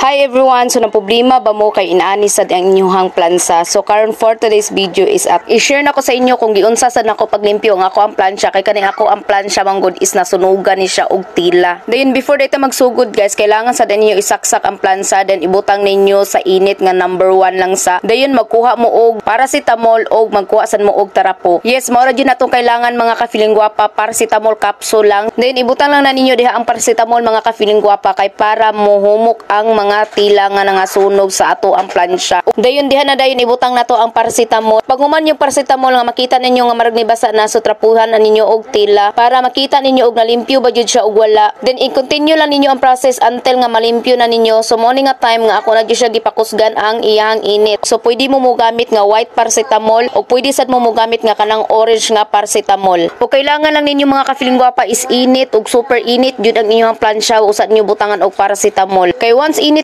Hi everyone! So na problema ba mo kay inaani sad ang inyong plansa? So karon, for today's video is at i-share nako sa inyo kung giunsa sad nako paglimpyo ang ako ang plancha, kay kani ako ang plancha manggod is nasunugan ni siya og tila. Then before dito magsugod, guys, kailangan sad ninyo isaksak ang plansa, then ibutang ninyo sa init nga number 1 lang sa. Dayon magkuha mo og paracetamol og magkuha sad mo og tarapo. Yes, mao ra jud natong kailangan, mga ka-feeling gwapa, paracetamol capsule lang. Then ibutang lang na ninyo diha ang paracetamol, mga ka-feeling gwapa, kay para mohumok ang mga tila nga nangasunog sa ato ang plansya. Dayon diha na dayon ibutang nato ang paracetamol. Pag human yung paracetamol nga makita ninyo nga marag nibasa na, so trapuhan na ninyo og tila para makita ninyo og nalimpyo ba jud siya og wala. Then i-continue lang ninyo ang process until nga malimpyo na ninyo. So mo ni nga time nga ako na jud siya gipakusgan ang iyang init. So pwede mo mogamit nga white paracetamol o pwede sad mo mogamit nga kanang orange nga paracetamol. O kailangan lang ninyo, mga ka-feeling gwapa, is init ug super init jud ang inyong plansya usa ninyo butangan og paracetamol. Kay once init